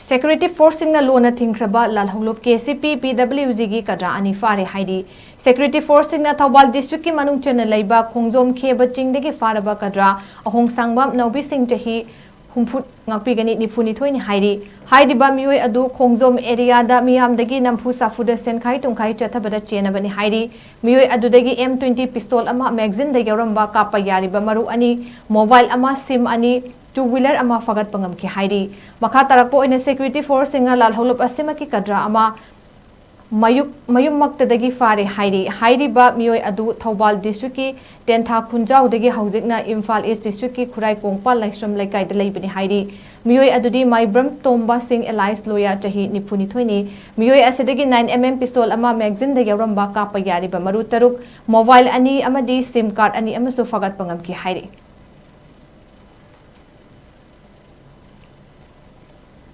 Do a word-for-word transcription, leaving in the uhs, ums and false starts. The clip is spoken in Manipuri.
Security forceꯁꯤꯡꯅ ꯂꯣꯟꯅ ꯊꯤꯡꯈ꯭ꯔꯕ ꯂꯥꯜꯍꯧꯂꯨꯞ ꯀꯦ ꯁꯤ ꯄꯤ ꯄꯤ ꯗꯕ꯭ꯂꯤꯎ ꯖꯤꯒꯤ ꯀꯗ꯭ꯔꯥ ꯑꯅꯤ ꯐꯥꯔꯦ ꯍꯥꯏꯔꯤ꯫ Security forceꯁꯤꯡꯅ ꯊꯧꯕꯥꯜ districtꯀꯤ ꯃꯅꯨꯡ ꯆꯟꯅ ꯂꯩꯕ ꯈꯣꯡꯖꯣꯝ ꯈꯦꯕ ꯆꯤꯡꯗꯒꯤ ꯐꯥꯔꯕ ꯀꯗ꯭ꯔꯥ ꯑꯍꯣꯡꯁꯥꯡꯕꯝ ꯅꯥꯎꯕꯤꯁꯤꯡ ꯆꯍꯤ ꯍꯨꯝꯐꯨ ꯉꯥꯛꯄꯤꯒꯅꯤ ꯅꯤꯐꯨꯅꯤꯊꯣꯏꯅꯤ ꯍꯥꯏꯔꯤ꯫ ꯍꯥꯏꯔꯤꯕ ꯃꯤꯑꯣꯏ ꯑꯗꯨ ꯈꯣꯡꯖꯣꯝ areaꯗ ꯃꯤꯌꯥꯝꯗꯒꯤ ꯅꯝꯐꯨ ꯁꯥꯐꯨꯗ ꯁꯦꯟꯈꯥꯏ ꯇꯨꯝꯈꯥꯏ ꯆꯠꯊꯕꯗ ꯆꯦꯟꯅꯕꯅꯤ ꯍꯥꯏꯔꯤ꯫ ꯃꯤꯑꯣꯏ ꯑꯗꯨꯗꯒꯤ M twenty pistol ꯑꯃ magazineꯗ ꯌꯥꯎꯔꯝꯕ ꯀꯥꯞꯄ ꯌꯥꯔꯤꯕ ꯃꯔꯨ ꯑꯅꯤ, mobile ꯑꯃ, SIM ꯑꯅꯤ, two wheeler ꯑꯃ ꯐꯥꯒꯠꯄ ꯉꯝꯈꯤ ꯍꯥꯏꯔꯤ꯫ ꯃꯈꯥ ꯇꯥꯔꯛꯄ ꯑꯣꯏꯅ security forceꯁꯤꯡꯅ ꯂꯥꯜꯍꯧꯂꯨꯞ ꯑꯁꯤꯃꯛꯀꯤ ꯀꯗ꯭ꯔꯥ ꯑꯃ ꯃꯌꯨꯛ-, ꯃꯌꯨꯝꯃꯛꯇꯗꯒꯤ ꯐꯥꯔꯦ ꯍꯥꯏꯔꯤ꯫ ꯍꯥꯏꯔꯤꯕ ꯃꯤꯑꯣꯏ ꯑꯗꯨ ꯊꯧꯕꯥꯜ districtꯀꯤ ꯇꯦꯟꯊꯥ ꯈꯨꯟꯖꯥꯎꯗꯒꯤ ꯍꯧꯖꯤꯛꯅ ꯏꯝꯐꯥꯜ East districtꯀꯤ ꯈꯨꯔꯥꯏ ꯀꯣꯡꯄꯥꯜ ꯂꯥꯏꯁ꯭ꯔꯝ ꯂꯩꯀꯥꯏꯗ ꯂꯩꯕꯅꯤ ꯍꯥꯏꯔꯤ꯫ ꯃꯤꯑꯣꯏ ꯑꯗꯨꯗꯤ ꯃꯥꯏꯕ꯭ꯔꯝ ꯇꯣꯝꯕ ꯁꯤꯡ alias ꯂꯣꯌꯥ ꯆꯍꯤ ꯅꯤꯐꯨꯅꯤꯊꯣꯏꯅꯤ꯫ ꯃꯤꯑꯣꯏ ꯑꯁꯤꯗꯒꯤ nine M M pistol ꯑꯃ magazineꯗ ꯌꯥꯎꯔꯝꯕ ꯀꯥꯞꯄ ꯌꯥꯔꯤꯕ ꯃꯔꯨ ꯇꯔꯨꯛ, mobile ꯑꯅꯤ ꯑꯃꯗꯤ SIM card ꯑꯅꯤ ꯑꯃꯁꯨ ꯐꯥꯒꯠꯄ ꯉꯝꯈꯤ ꯍꯥꯏꯔꯤ꯫